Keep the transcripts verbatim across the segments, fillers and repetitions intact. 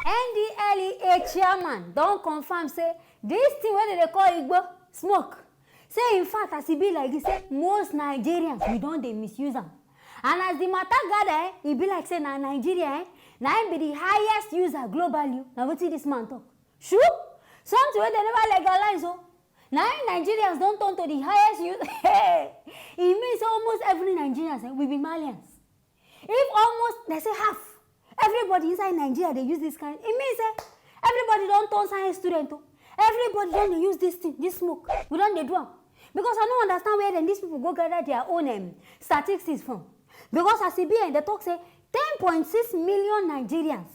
N D L E A chairman don confirm say this thing wey dem dey call igbo smoke, say in fact, as e be like this, say most Nigerians, we don dey misuse am. And as the matter gather, eh, e be like say na Nigeria, eh, na im be the highest user globally. Na wetin this man talk? Sure, something wey dem never legalize o. Na im Nigerians don turn to the highest user. E mean say almost every Nigerians, eh, we be Malians. If almost, they say, half everybody inside Nigeria dey use this kind, e mean say everybody don turn science student o. Everybody don dey use this thing, this smoke. We don dey do am. Because I no understand where dem, these people, go gather their own, um, statistics from. Because as e be, eh, dem talk say ten point six million Nigerians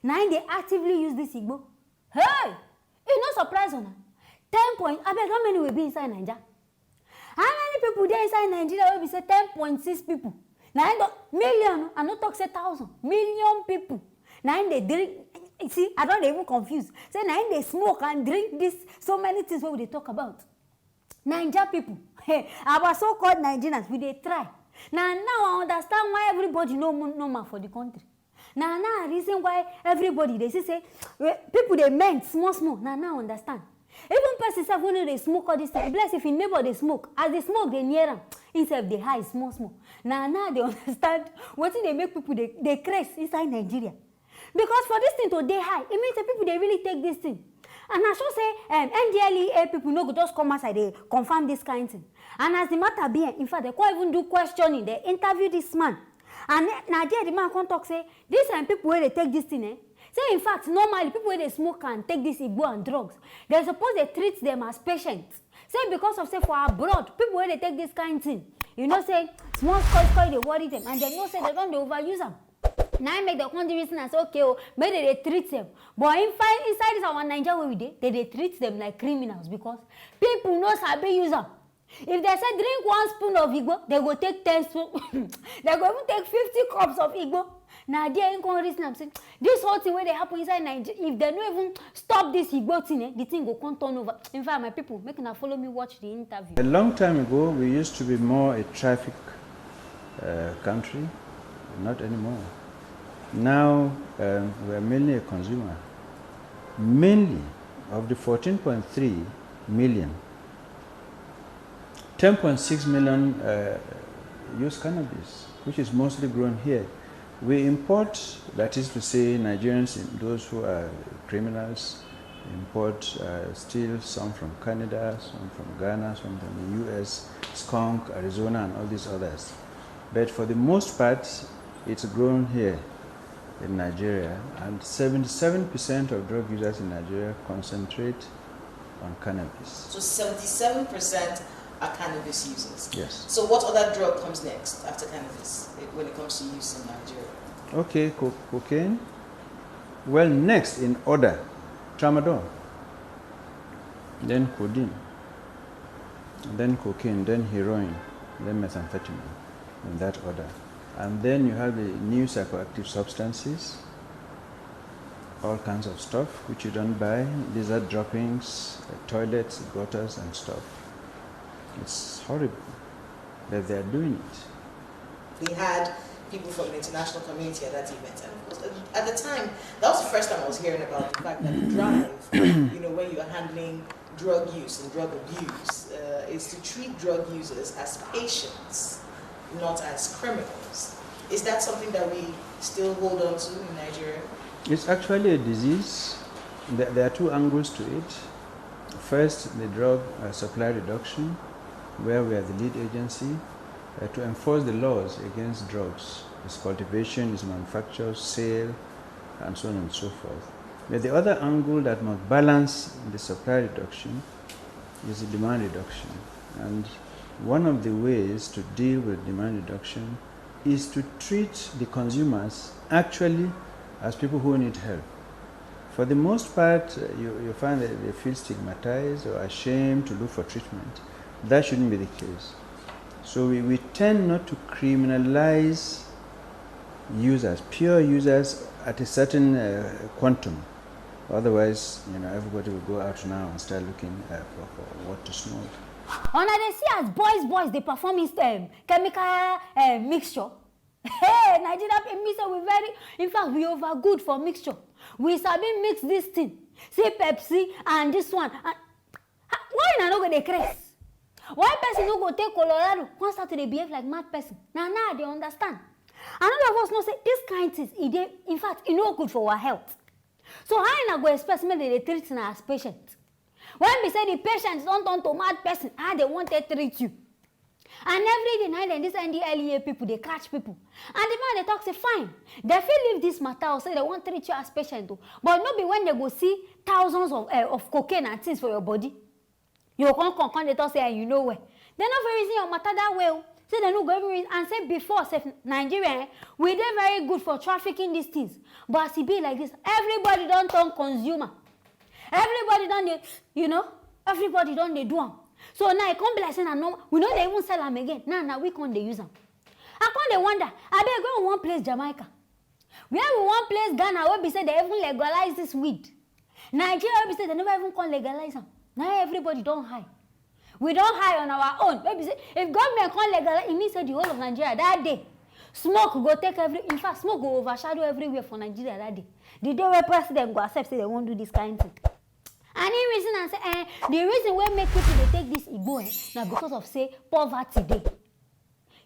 na im dey actively use this igbo. Hey! E no surprise una? Ten point, abeg, how many we be inside Naija? How many people dey inside Nigeria wey be say ten point six people? Na im don, million, I no talk say thousand, million people. Na im dey drink. See, I don dey even confuse. Say na im dey smoke and drink this, so many things wey we dey talk about. Naija people, hey, our so-called Nigerians, we dey try. Na now I understand why everybody no mo-, normal for the country. Na now I reason why everybody dey see say, eh, people dey mend small small. Na now I understand. Even person sef wey no dey smoke all this thing, e be like say if im neighbor dey smoke, as the smoke dey near am, im sef dey high small small. Na now I dey understand wetin dey make people dey, dey craze inside Nigeria. Because for this thing to dey high, e mean say people dey really take this thing. And I sure say, um, N D L E A people no go just come outside dey confirm this kind thing. And as the matter be, eh, in fact, dem come even do questioning, dem interview this man. And, eh, na there the man come talk say, this, um, people wey dey take this thing, eh, say in fact, normally, people wey dey smoke and take this igbo and drugs, dem suppose dey treat them as patients. Say because of say for abroad, people wey dey take this kind thing, you know say small skoy skoy dey worry them, and dem know say dem don dey overuse am. Na im make dem come the reason and say, okay o, make dem dey treat them. But in fact, inside this our Naija wey we dey, dem dey treat them like criminals because people no sabi use am. If dem say drink one spoon of igbo, dem go take ten spoon. Dem go even take fifty cups of igbo. Na there im come reason am say, this whole thing wey dey happen inside Nigeria, if dem no even stop this igbo thing, eh, the thing go come turn over. In fact, my people, make una follow me watch the interview. A long time ago, we used to be more a traffic, uh, country, not anymore. Now, um, we are mainly a consumer. Mainly, of the fourteen point three million, ten point six million, uh, use cannabis, which is mostly grown here. We import, that is to say, Nigerians, those who are criminals, import, uh, still some from Canada, some from Ghana, some from the U S, skunk, Arizona, and all these others. But for the most part, it's grown here in Nigeria, and seventy-seven percent of drug users in Nigeria concentrate on cannabis. So seventy-seven percent are cannabis users. Yes. So what other drug comes next after cannabis, eh, when it comes to use in Nigeria? Okay, co-, cocaine. Well, next in order, tramadol, then codeine, then cocaine, then heroin, then methamphetamine, in that order. And then you have the new psychoactive substances, all kinds of stuff which you don't buy, lizard droppings, uh, toilets, gutters, and stuff. It's horrible that they are doing it. We had people from the international community at that event. And of course, at the time, that was the first time I was hearing about the fact that the drive, you know, when you are handling drug use and drug abuse, uh, is to treat drug users as patients, not as criminals. Is that something that we still hold on to in Nigeria? It's actually a disease. There, there are two angles to it. First, the drug, uh, supply reduction, where we are the lead agency, uh, to enforce the laws against drugs, its cultivation, its manufacture, sale, and so on and so forth. But the other angle that must balance the supply reduction is the demand reduction. And one of the ways to deal with demand reduction is to treat the consumers actually as people who need help. For the most part, uh, you, you find that they feel stigmatized or ashamed to look for treatment. That shouldn't be the case. So we, we tend not to criminalize users, pure users at a certain, uh, quantum. Otherwise, you know, everybody will go out now and start looking, uh, for, for what to smoke. Una dey see as boys, boys dey perform is, um, chemical, um, mixture. Hey, Nigeria, e mean say we very, in fact, we over good for mixture. We sabi mix this thing. See Pepsi and this one. And, ha, why una no go dey craze? Why person no go take Colorado come start to dey behave like mad person? Na now I dey understand. And all of us know say this kind things, e dey, in fact, e no good for our health. So how una go expect make dem dey treat una as patient? When be say the patient don turn to mad person, how dem wan take treat you? And every day na dem, this N D L E A people dey catch people. And the man dey talk say, fine, dem fit leave this matter o, say dem wan treat you as patient o, but no be when dem go see thousands of, eh, of cocaine and things for your body. You go come, come, come dey talk say, eh, you know well. Dem no fit reason your matter that way o. Say dem no go even reason. And say before sef, Nigeria, eh, we dey very good for trafficking these things. But as e be like this, everybody don turn consumer. Everybody don dey, you know, everybody don dey do am. So now e come be like say na normal. We no dey even sell am again. Now na we come dey use am. I come dey wonder, abeg, where we wan place Jamaica? Where we wan place Ghana wey be say dem even legalize this weed? Nigeria wey be say dem never even come legalize am. Now everybody don high. We don high on our own. Wey be say if government come legalize, e mean say the whole of Nigeria that day, smoke go take every, in fact, smoke go overshadow everywhere for Nigeria that day. The day wey president go accept say dem wan do this kind thing. And he reason and say, eh, the reason wey make people dey take this igbo, eh, na because of say poverty dey.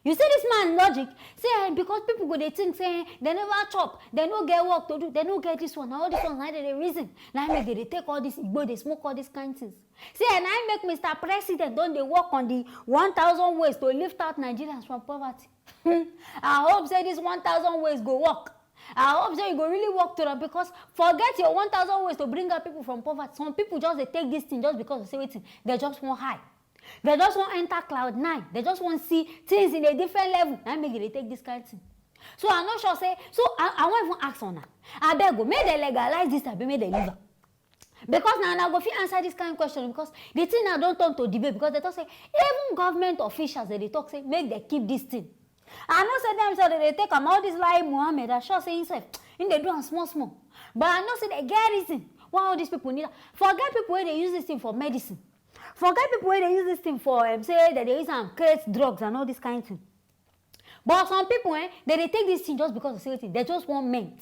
You see this man logic? Say, eh, because people go dey think say, eh, dem never chop, dem no get work to do, dem no get this one, na all this one na dem dey reason. Na im make dem dey take all this igbo, dey smoke all these kind things. Say, eh, na im make Mister President don dey work on the one thousand ways to lift out Nigerians from poverty. I hope say this one thousand ways go work. I hope say you go really work to am, because forget your one thousand ways to bring out people from poverty. Some people just dey take this thing just because of say wetin, dem just wan high. Dem just wan enter cloud nine. Dem just wan see things in a different level. Na im make dem dey take this kind thing. So I no sure say, so I, I wan even ask una. Abeg o, make dem legalize this, abi make dem leave am? Because na una go fit answer this kind question, because the thing now don turn to debate, because dem talk say even government officials, dem dey talk say make dem keep this thing. I know say dem sef dem dey take am, all this Lai Mohammed, I sure say himself, him dey do am small small. But I know say dem get reason why all these people need am. Forget people wey dey use this thing for medicine. Forget people wey dey use this thing for, um, say dem dey use am create drugs and all this kind thing. But some people, eh, dem dey take this thing just because of say wetin, dem just wan ment.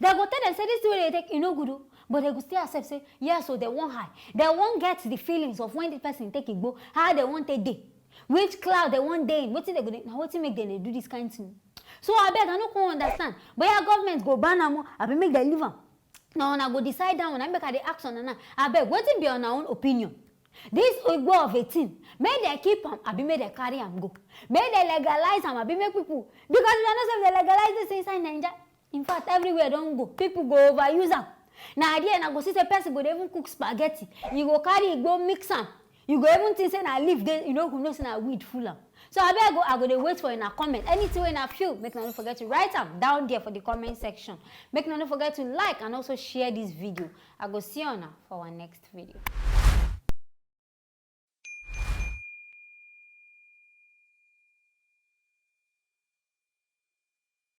Dem go tell dem say this thing wey dem take, e no good o, but dem go still accept say yes o, dem wan high. Dem wan get the feelings of when the person take igbo, how dem wan take dey, which cloud dem wan dey in, wetin dem go dey, na wetin make dem dey do this kind thing. So abeg, I no come understand. Boya government go ban am o, abi make dem leave am? Na una go decide that one. Na make I dey ask una now. Abeg, wetin be una own opinion? This igbo of a thing, make dem keep am, abi make dem carry am go? Make dem legalize am, abi make people, because una know say if dem legalize this inside Naija, in fact, everywhere don go. People go overuse am. Na there una go see say person go dey even cook spaghetti. You go carry igbo mix am. You go even think say na leaf dey, you no go know say na weed full am. So abeg o, I go dey wait for una comment. Anything wey una feel, make una no forget to write am down there for the comment section. Make una no forget to like and also share this video. I go see una for our next video.